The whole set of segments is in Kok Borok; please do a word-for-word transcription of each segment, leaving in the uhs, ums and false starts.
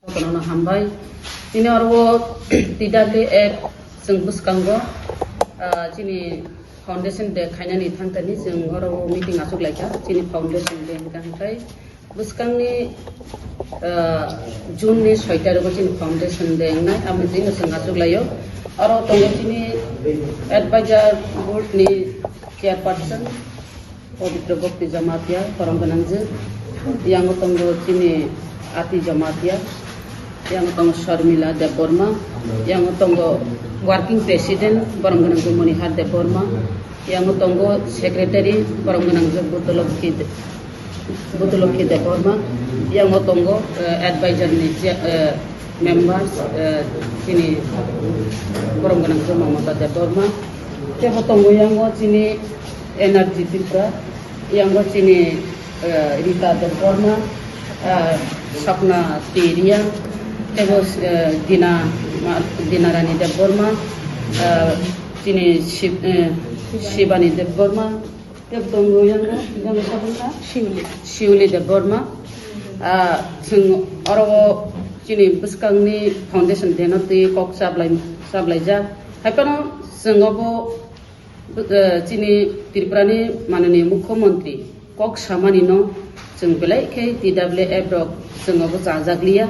Kono hambai. Tini oro T W F chwng bwskango, ah, chini foundation day khainani thangtani chwng oro meeting achuk laikha. Chini foundation day hwnkha hwnkhe bwskangni, ah, June ni soi tarikh o chini foundation day wngnai, amo chini chwng achuk laio. Oro tongo chini advisor board ni chairperson, Pabitra Bhakti Jamatia, borom gwnangjwk. Yango tongo chini Ati Jamatia. Yango tongo Sharmila Debbarma. Yango tongo working president, borom gwnangjwk Monihar Debbarma. Yango tongo secretary, borom gwnangjwk Buddhalokhi De-, Buddhalokhi Debbarma. Yango tongo, eh, advisor ni chair-, eh, members, eh, chini borom gwnangjwk Mamata Debbarma. Tei bo tongo yango chini Energy Tripura, yango chini, eh, Rita Debbarma, eh, Sapna Teria, tei bo, eh, Dina Ma-, Dina Rani Debbarma, eh, chini Shib-, eh, Shibani Debbarma, tei bo tongo yango, yango sabunta? Shiuli. Shiuli Debbarma. Ah, chwng oro o chini bwskangni foundation day no twi kok chablai, chablaijak. Hai phano chwng obo, eh, chini Tripurani mananiya Mukhyamantri kok samani no chwng belai khe T W F rok chwng obo chajakliya,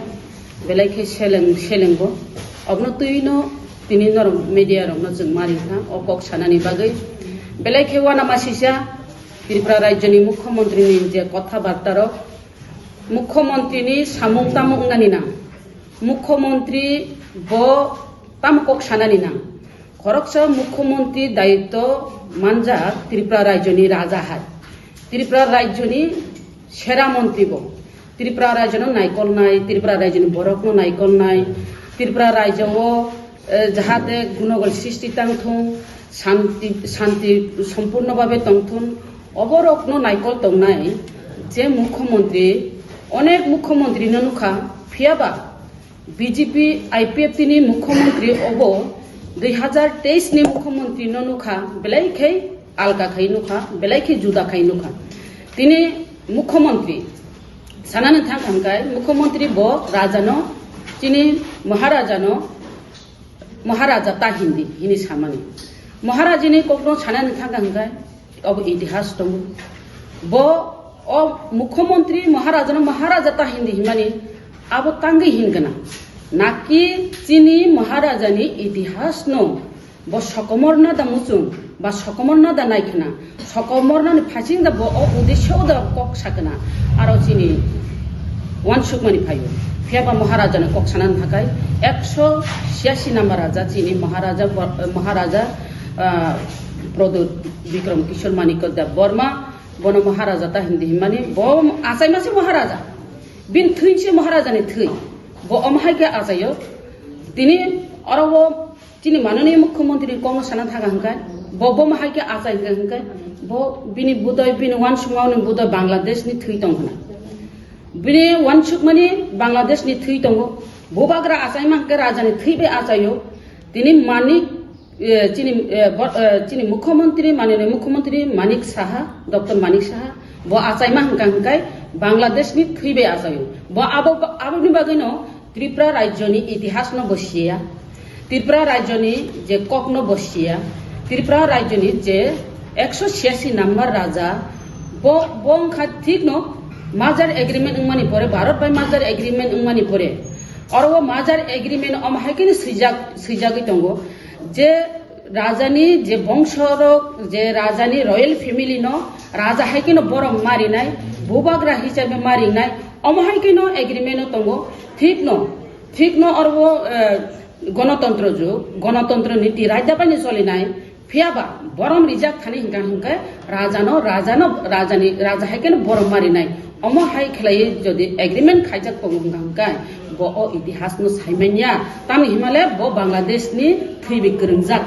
belai khe seleng, selengbo. Obono twi no tini norok media rokno chwng mari kha o kok sanani bagwi. Belai khe uanamasisa Tripura rajyoni Mukhyamantri ni je kotha barta rok, Mukhyamantri ni samung tamo wngnani nang, Mukhyamantri bo tamo kok sanani nang. Khoroksa Mukhyamantri dayitto manjak Tripura rajyoni raja hai. Tripura rajyoni sera mantri bo. Tripura rajyono naikolnai, Tripura rajyoni borokno naikolnai, Tripura rajyo o, eh, jahate gunogol sristi tangthung, shanti, shanti sompurno bhabe tongthun, oborokno naikol tongnai je Mukhyamantri, onek Mukhyamantri no nukha, phiyaba B J P I P F T ni Mukhyamantri obo dui hazar teis ni Mukhyamantri no nukha, belai khai alka khai nukha, belai khai juda khai nukha. Tini Mukhyamantri sanani thang kha hwnkhe, Mukhyamantri bo raja no, chini Maharaja no, Maharaja ta hindi hini samani. Maharajini kokno sanani thang kha hwnkhe, obo itihas tongo. Bo o Mukhyamantri Maharajano Maharaja ta hindi himani abo tangwi hingana. Naki chini Maharajani itihasno bo sokomorna da muchung ba sokomorna da naikhna, sokomornani phasing da bo o uddesyo da kok sakna, aro chini uansukmani phaio. Phiyaba Maharajano kok sanani thakai ekso chhiyasi number raja chini Maharaja bo-, Maharaja, ah, Pradyut Bikram Kishore Manikya Debbarma, bono Maharaja ta hindi himani, bo achaima se Maharaja. Bini thwi se Maharaja ni thwi. Bo omo hai khe achaio. Tini oro o chini mananiya Mukhyamantri ni kokno sana thaga hwnkhe, bo, bo omo hai khe achai hwnkhe, hwnkhe bo bini budoi, bini uansukmani budoi Bangladesh ni thwi tong khna. Bini uansukmani Bangladesh ni thwi tongo. Bubagra achaima hwnkhe raja ni thwi bai achaio. Tini Manik, eh, chini, eh, bo-, eh, chini Mukhyamantri, mananiya Mukhyamantri Manik Saha, Doctor Manik Saha, bo achaima hwnkha hwnkhe Bangladesh ni thwi bai achaio. Bo abo, aboni bagwino Tripura rajyoni itihasno bo siya. Tripura rajyoni je kokno bo siya. Tripura rajyoni je ekso chhiyasi number raja, bo, bo wngkha thikno merger agreement wngmani pore, Bharat bai merger agreement wngmani pore, oro o merger agreement omo hai kheno swijak, swijagwi tongo je rajani je bongsorok, je rajani royal family no raja hai kheno borok marinai, bubagra hisabe marinai, omo hai kheno agreement o tongo. Thikno, thikno oro o, eh, gonotontro jug, gonotontro niti raida bai ni solinai, phiyaba borom rijak thani hwnkha hwnkhe rajano, rajano, rajani, raja hai kheno borom marinai. Omo hai khlaiwi jodi agreement khaijak tongo hwnkha hwnkhe bo o itihasno saimanya. Tamni himale bo Bangladesh ni thwibi kwrwngjak.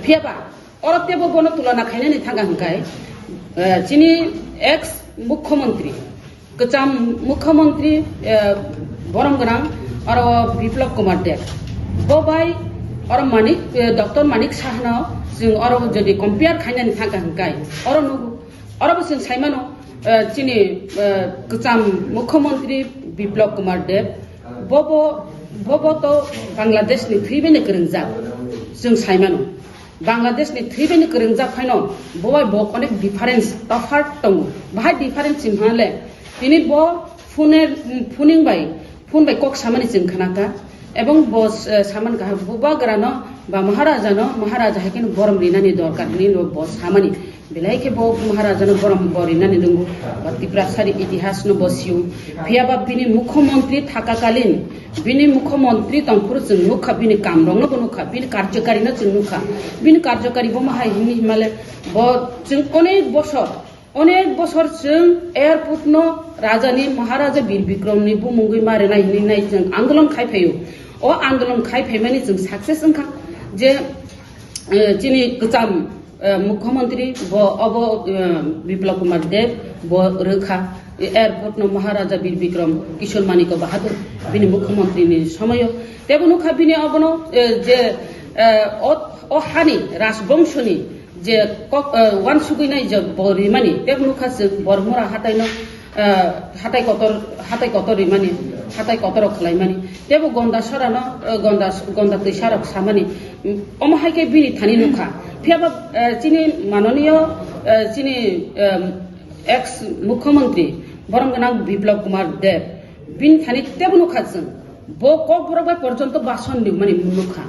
Phiyaba oro teibo bono tulona khainani thangkha hwnkhe, eh, chini ex Mukhyamantri, kwcham Mukhyamantri, eh, borom gwnang oro Biplab Kumar Deb. Bo bai oro Manik, eh, Doctor Manik Sahano chwng oro jodi compare khainani thangkha hwnkhe oro nugo. Oro bo chwng saimano, eh, chini, eh, kwcham Mukhyamantri Biplab Kumar Deb, Bobo, bobo to Bangladesh ni thwi bini kwrwngjak, chwng sai mano. Bangladesh ni thwi bini kwrwngjak phaino bo bai bo onek difference, tofat tongo. Bahai difference himha le, tini bo phone, phoning bai, phone bai kok samani chwng khnakha. Ebong bo, eh, saman kaham, bubagrano ba Maharajano, Maharaja hai kheno borom rinani dorkar hinwi bo samani. Belai khe bo Maharajano borom bo rinani rwngo, ba Tiprasari itihasno bo sio. Phiya ba bini mukhyamantri thakakalin, bini mukhyamantri tongphuru chwng nukha, bini kamrokno bo nukha, bini karjokarino chwng nukha. Bini karjokari bo ma hai himni himale, bo chwng onek bosor, onek bosor chwng airportno rajani, Maharaja Bir Bikramni bumungwi ma rwnai hinwi nai chwng andolon khai phaio. O andolon khai phaimani chwng success wngkha je, eh, chini kwcham, eh, mukhyamantri bo obo, eh, Biplab Kumar Deb bo rwkha, eh, airportno Maharaja Bir Bikram Kishore Manikya Bahadur bini mukhyamantrini somoyo. Tebo nukha bini obono, eh, je, eh, o, o hani rajbongshoni je kok, eh, wansugwi nai je bo rimani, tebo nukha chwng Bormura hataino, eh, hatai kotor, hatai kotor rimani, hatai kotor rok khlaimani, tebo Gonda sorano, eh, Gonda, Gonda twisarok samani, mm, omo hai khe bini thani nukha. Phiya ba, eh, chini manoniyo, eh, chini, eh, ex mukhyamantri borom gwnang Biplab Kumar Deb, bini thani tebo nukha chwng, bo Kokborok bai porjonto bason rimani nukha.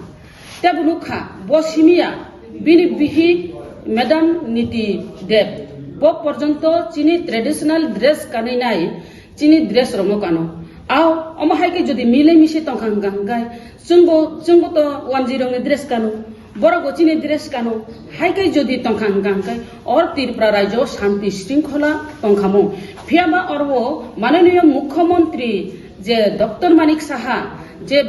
Tebo nukha, bo simiya, bini bihi Madam Niti Deb, bo porjonto chini traditional dress kanwi nai, chini dress rokno kano. Ao, omo hai khe jodi mile mise tongkha hwnkha hwnkhe, chwngbo, chwngbo to wanjwi rokni dress kano, borokbo chini dress kano, hai khe jodi tongkha hwnkha hwnkhe, or Tripura rajyo shanti shringkhola tongkhamu. Phiya ba oro mananiyo mukhyamantri je Doctor Manik Saha je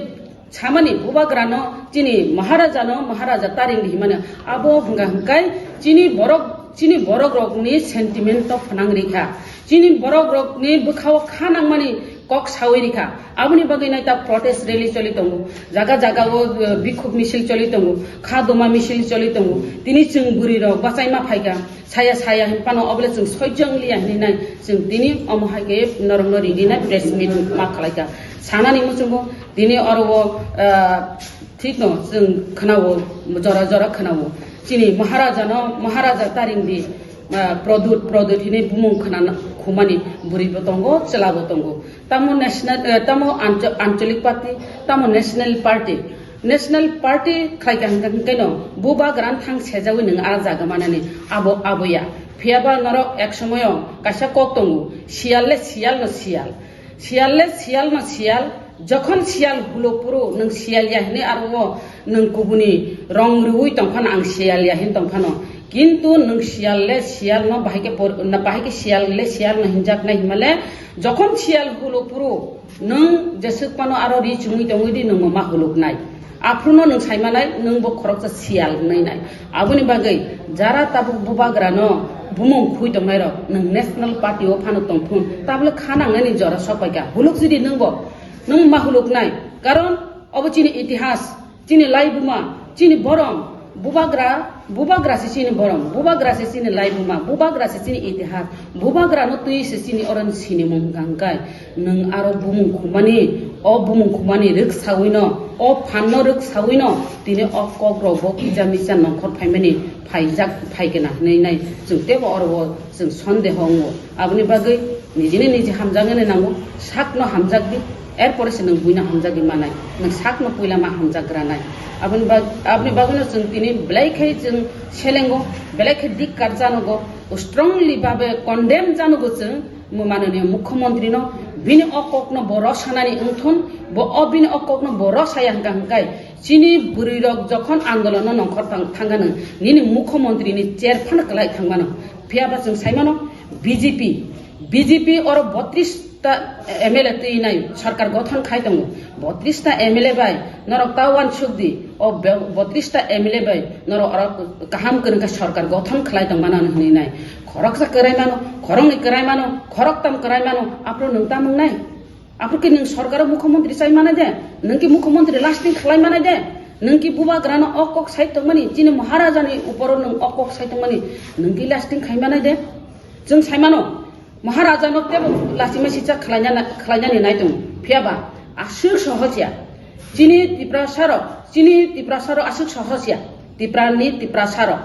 samani bubagrano, chini Maharajano, Maharaja taring di himani, abo hwnkha hwnkhe chini borok, chini borok rokni sentiment to phnang rikha. Chini borok rokni bwkhao kha nangmani kok sawi rikha. Aboni bagwi nai ta protest rally choli tongo. Jaga jaga o, eh, bikhuk misil choli tongo. Kha duma misil choli tongo. Tini chwng bwrwi rok bachai ma phaikha. Saya saya hin pano obole chwng soi jang liya hinwi nai chwng tini omo hai khe norokno rini nai press meet ma khlai kha. Sanani muchungo tini oro o, ah, thik no chwng khwnao, jora jora khwnao. Chini Maharaja no, Maharaja taring di, ah, Pradyut, Pradyut hinwi bumung khwna khumani bwrwi bo tongo, chwla bo tongo. Tamo national, eh, tamo ancho-, ancholik party, tamo national party. National party khlai kha hwnkhe no bubagra thang sejawi nwng a jaga manani abo, abo ya. Phiya ba norok ek somoyo kaisa kok tongo, siyal le siyal no siyal. Siyal le siyal no siyal. Jokhon siyal hulo phuru nwng siyal ya hinwi aro o nwng kubuni rong rwui tongphano ang siyal ya hin tongphano. Kintu nwng siyal le siyal no bahai khe por-, na bahai khe siyal le siyal no hinjak nai himale jokhon siyal hulo phuru nwng jeswk phano aro ri chumui tongwi di nwng ma huluk nai. Aphuru no nwng sai manai nwng bo khoroksa siyal wngnai nai. Aboni bagwi jara tabuk bubagra no bumung khui tongnai rok nwng national party o phano tongphun tabole kha nangnani jora sok pai kha. Huluk jidi nwng bo nwng ma huluk nai. Karon obo chini itihas. Chini laibuma, chini borom, bubagra, bubagra se chini borom, bubagra se chini laibuma, bubagra se chini itihas, bubagra no twi se chini oron sinimung hwnkha hwnkhe nwng aro bumung khumani, o bumung khumani rwk sawi no, o phan no rwk sawi no, tini o kok rok bo kisa misa nongkhor phaimani phaijak phaikena hinwi nai chwng tebo oro o chwng sondeho wngo. Aboni bagwi nijini niji hamjaknani nango, sakno hamjakdi, erpore se nwng buino hamjagwi manai, nwng sakno puila ma hamjak granai. Aboni bag-, aboni bagwino chwng tini belai khe chwng selengo, belai khe dikkar janogo, strongly babe condemn janogo chwng, mo-, manoniyo mukhyamantri no, bini o kokno bo rosanani wngthun, bo o bini o kokno bo rosaya hwnkha hwnkhe, chini bwrwi rok jokhon andolono nongkhor thang-, thangkha nwng, nini mukhyamantri ni chair phano kwlai thangmano, phiya ba chwng saimano, B J P, B J P oro botris ta M L A twi nai sarkar gothon khai tongo. Botris ta M L A bai norok ta uansuk di. O be-, botris ta M L A bai norok oro kaham kwrwng khe sarkar gothon khlai tong mano hinwi nai. Khoroksa kwrai mano, khoroknwi kwrai mano, khoroktam kwrai mano, aphuru nwng tamung nai. Aphuru khe nwng sarkar o mukhyamantri chai manai de, nwng khe mukhyamantri lasting khlai manai de, nwng khe bubagrano o kok sai tongmani, chini Maharajani uporo nwng o kok sai tongmani, nwng khe lasting khai manai de. Chwng sai mano, Maharaja no tebo lachima sicha khlaina, khlainani nai tongo. Phiya ba, Aswk sohos ya. Chini Tiprasa rok, chini Tiprasa rok aswk sohos ya. Tipra ni Tiprasa rok.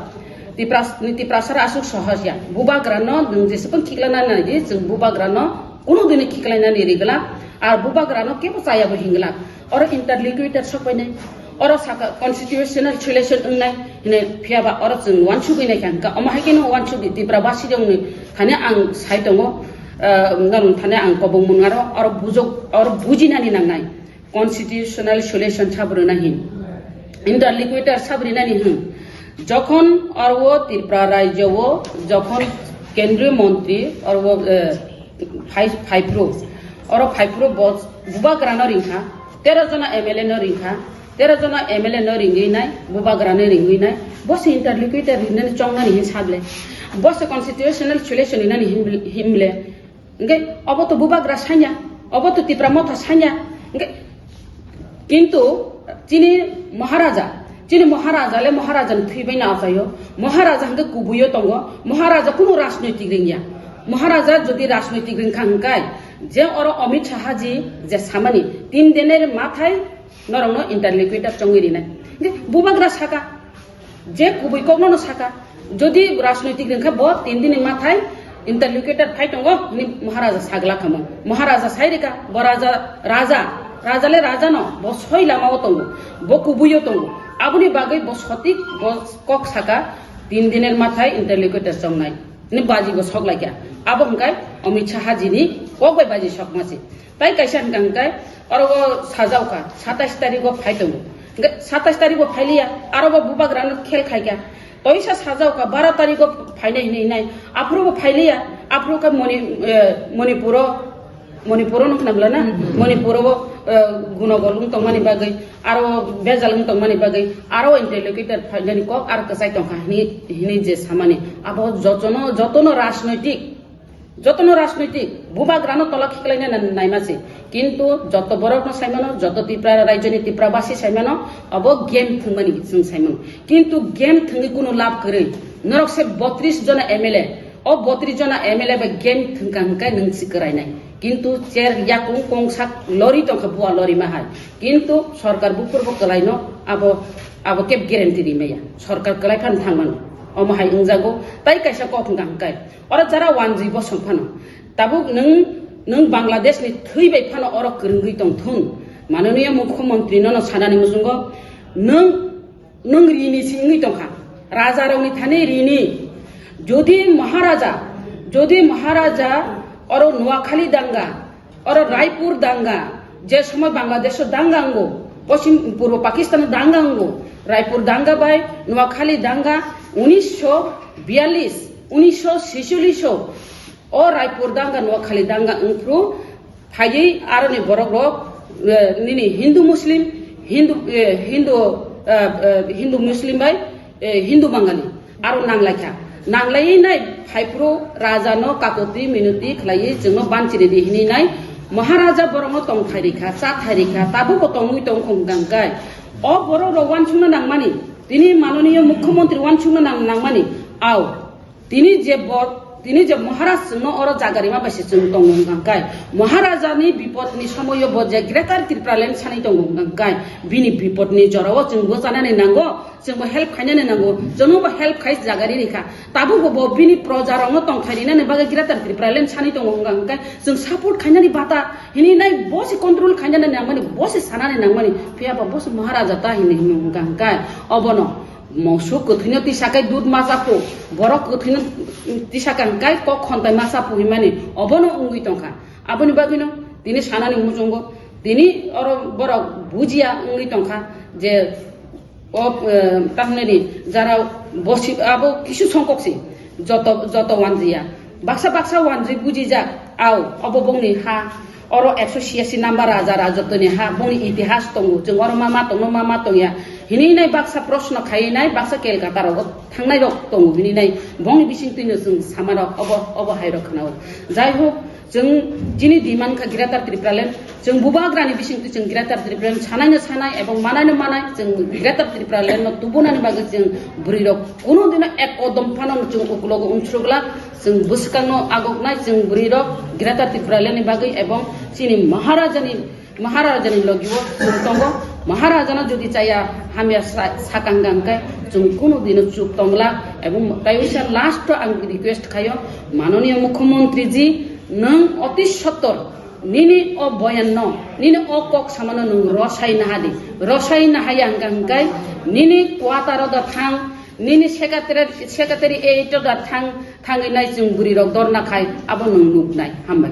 Tipra ni Tiprasa rok aswk sohos ya. Bubagra no nwng jeswk khiklana nai di, chwng bubagra no kuno dini khiklainani rigla. Ar bubagra no kebo chaya bo hingla. Oro interlocutor sok pai nai. Oro saka constitutional solution wngnai hwnwi phiya ba oro chwng uansugwi nai kha hwnkha. Omo hai kheno uansugwi Tipra basi rokni thani ang sai tongo, ah, norok thani ang kobong mwnga ro, oro bujok, oro bujinani nangnai. Constitutional solution sabo rwna hin. Interlocutor sabo rwnani hin. Jokhon oro Tripura rajyo o jokhon kendriyo montri oro, eh, phai-, phaiphru, oro phaiphru bo bubagra no ringkha, tero jona M L A no ringkha, tero jona M L A no ringwi nai, bubagra no ringwi nai, bo se interlocutor rinani chongnani hin sagle, bo se constitutional solution rinani hin, hinle, hingke obo to bubagra sanya, obo to Tipra motha sanya, hingke kintu chini Maharaja, chini Maharaja le Maharaja ni thwi bai no achaio, Maharaja hingke kubuio tongo, Maharaja kunu rajnoitik ringya, Maharaja jodi rajnoitik ringkha hingkai, je oro Amit Shah ji je samani tin diner mathai norokno interlocutor chongwi rinai. Hingke bubagra saka, je kubui kokno no saka. Jodi rajnoitik ringkha bo tin dini mathai interlocutor phai tongo, hini Maharaja sagla khamo. Maharaja sai rika, bo raja, raja, raja le raja no, bo soi lama o tongo, bo kubui o tongo. Aboni bagwi bo sotik, bo kok saka, tin diner mathai interlocutor chongnai. Ni baji bo sok laikya. Abo hingkai Amit Shah ji ni kok bai baji sok masi. Tai kaisa hingka hingkai oro o sajao kha, satais tarikh o phai tongo. Hingke satais tarikh o phailiya, aro bo bubagra no khel khaikha. Toisa sajao kha, baro tarikh o phainai hinwi hinai. Aphuru bo phailiya, aphuru khe Moni-, eh, Manipur o, Manipur o nukna bwla na? Hmm. Manipur o, eh, gunogol wng tongmani bagwi, aro bejal wng tongmani bagwi, aro interlocutor phainani kok aro kwchai tongkha hinwi, hinwi je samani. Abo jotono, jotono rajnoitik Jotono rajnoitik bubagrano tola khiklaina na-, naima se. Kintu joto borokno saimano, joto Tripura rajyoni Tripura basi saimano, abo game thwngmani chwng saimano. Kintu game thwngwi kunu lab kwrwi. Norok se botris jona M L A. O botris jona M L A bai game thwngkha hwnkhe nwng si kwrainai. Kintu chair yakung kongsak lori tongkha bua lori ma hai. Kintu sorkar buphurbo kwlaino abo, abo keb guarantee rimaya. Sorkar kwlai phan thangmano. Omo hai wngjago. Tai kaisa kok hwnkha hwnkhe. Oro jara wanjwi bosong phano. Tabuk nwng, nwng Bangladesh ni thwi bai phano oro kwrwngwi tong thung. Mananiya Mukhyamantri nono sanani muchungo nwng, nwng rini si wngwi tongkha. Raja rokni thani rini. Jodi Maharaja, jodi Maharaja oro Noakhali danga, oro Raipur danga, je somoy Bangladesh o danga wngo, Poschim Purbo Pakistan o danga wngo, Raipur danga bai Noakhali danga unisho biyallis, unisho secholish o, o Raipur danga Noakhali danga wngphru phaiwi aroni borok rok, eh, nini Hindu Muslim, Hindu, eh, Hindu, eh, eh, Hindu Muslim bai, eh, Hindu Bangali aro nanglaikha. Nanglaiwi nai phaiphru raja no kakoti minoti khlaiwi chwngno banchiri di hinwi nai Maharaja borokno tongthai rikha, chathai rikha, tabukbo tongwi tong khong gangkai. O borok rok wansukna nangmani, tini mananiya Mukhyamantri wansukna nang-, nangmani, ao. Tini je bor, tini je Maharaj chwngno oro jaga rima bai se chwng tongo hwnkha hwnkhe, Maharaja ni bipod ni somoio bo je Greater Tripura Land sanwi tongo hwnkha hwnkhe, bini bipod ni jorao chwng bwchanani nango, chwng bo help khainani nango, chwngno bo help khai jaga rini kha. Tabukbo bo bini proja rokno tongthai rinani bagwi Greater Tripura Land sanwi tongo hwnkha hwnkhe, chwng support khainani bata hini nai bo se control khainani nangmani, bo se sanani nangmani, phiya ba bo se Maharaja ta hini hwnwi hwnkha hwnkhe, obono Mosuk kwthwino tisa khe dud ma cha phu, borok kwthwino tisa khe hwnkhe kok khonthai ma cha phu hinmani obono wngwi tongkha. Aboni bagwino tini sanani muchungo tini oro borok bujiya wngwi tongkha je o, eh, tamhinani jara bosi abo kisu songkok si joto, joto wanjiya. Baksa baksa wanjwi bujijak, ao, obo bongni ha, oro ekso siyasi number raja rajotwni ha, bongni itihas tongo, chwng oro ma ma tongno, ma ma tongya hinwi nai baksa proshno khaiwi nai, baksa Kolkata rogo thangnai rok tongo hinwi nai, bongni bisingtwino chwng sama rok obo, obo hai rok khwnao. Jai hok, chwng chini demand kha Greater Tripura Land, Chwng bubagrani bisingtwi chwng Greater Tripura Land sanaino sanai ebong manaino manai, chwng Greater Tripura Land no tubunani bagwi chwng bwrwi rok kuno dino ek kodom phano chwng ukulogo umsrwgla, chwng bwskangno agoknai chwng bwrwi rok Greater Tripura Land ni bagwi ebong chini Maharajani Maharajani logi o chwng tongo. Maharajano jodi chaya hamya sa-, sakang hwnkhe chwng kunu dino chup tongla. Ebong taiwisa last o ang request khayo, Mananiya Mukhyamantri ji, nwng oti sottor nini o boyan no, nini o kok samano nwng rosai nahadi. Rosai nahaya hwnkha hwnkhe nini quarter o da thang, nini secretary, secretary eight o da thang, thangwi nai chwng bwrwi rok dorna khai, abo nwng nuknai. Hambai.